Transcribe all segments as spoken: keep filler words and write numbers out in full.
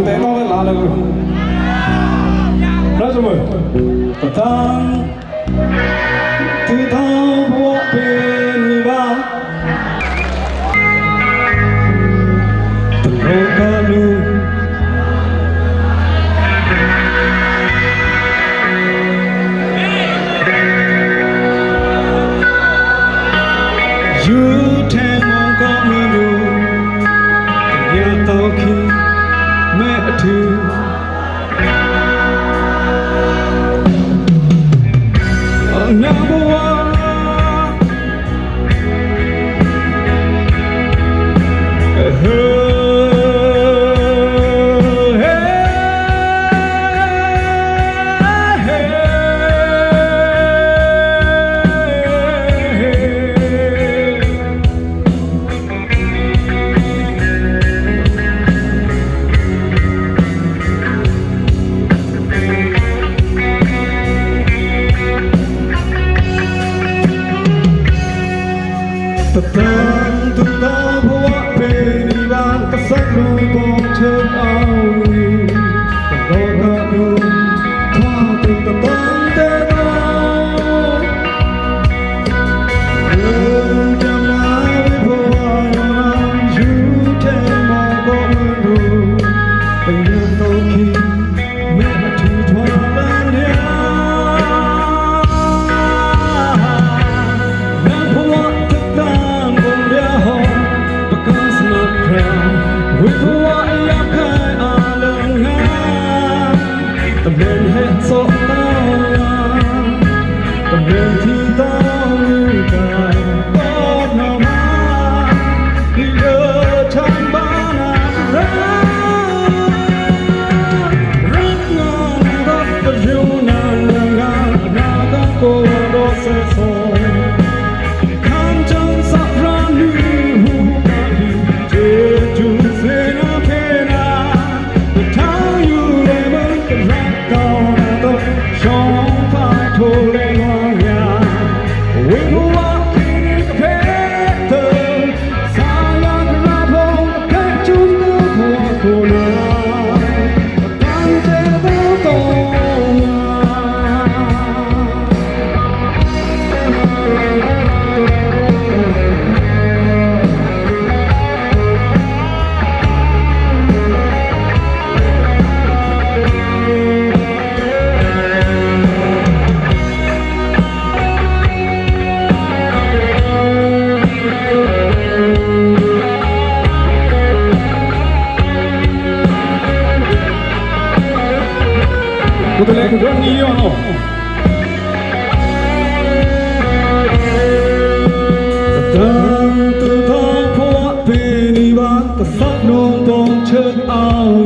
တဲတော့လာလို့ ရစမွေ တတန်း သူတန်းဘဝပေးနေပါ တလောကလုံး ယူထဲမောင်ကောင်းမွန်တို့ တညတော့ခင် မဲအထူး အနဘဝ တတန်းသူတန်းဘဝပေးနေပါ ကစပ်လို့ပေါ်ချင်အောင် တလောကလုံး ထွားသူတတန်းတဲ့တော့ တမင်ဟဲစော်တာ တမင်ထီတောင်းလူကပေါ်နော်မ ဒီလိုထမ်းပါနာရ ရတ်ငါတော့တရုံနာငါနာကကိုတော့ဆဲဆို ကိုယ်တလဲကဒွန်နီယောနော် တတန်းသူတန်းဘဝပေးနေပါ ကစပ်လို့ပေါ်ချင်အောင်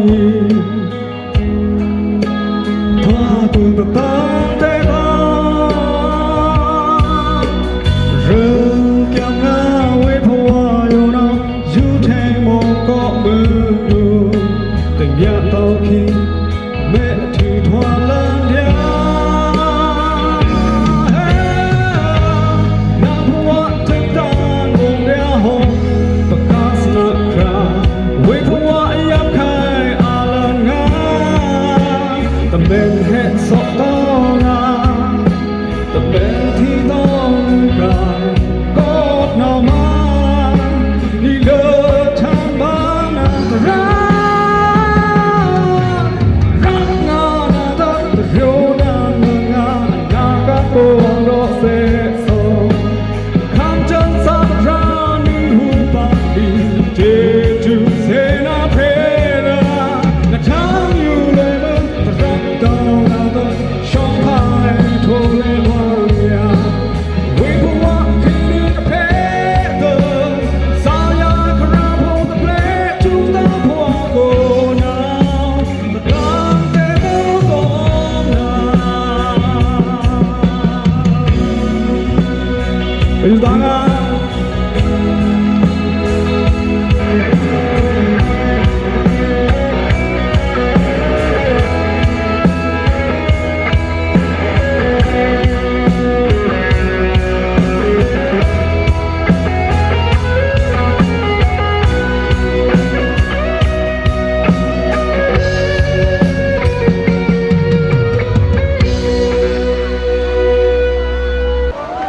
ထွားသူတတန်း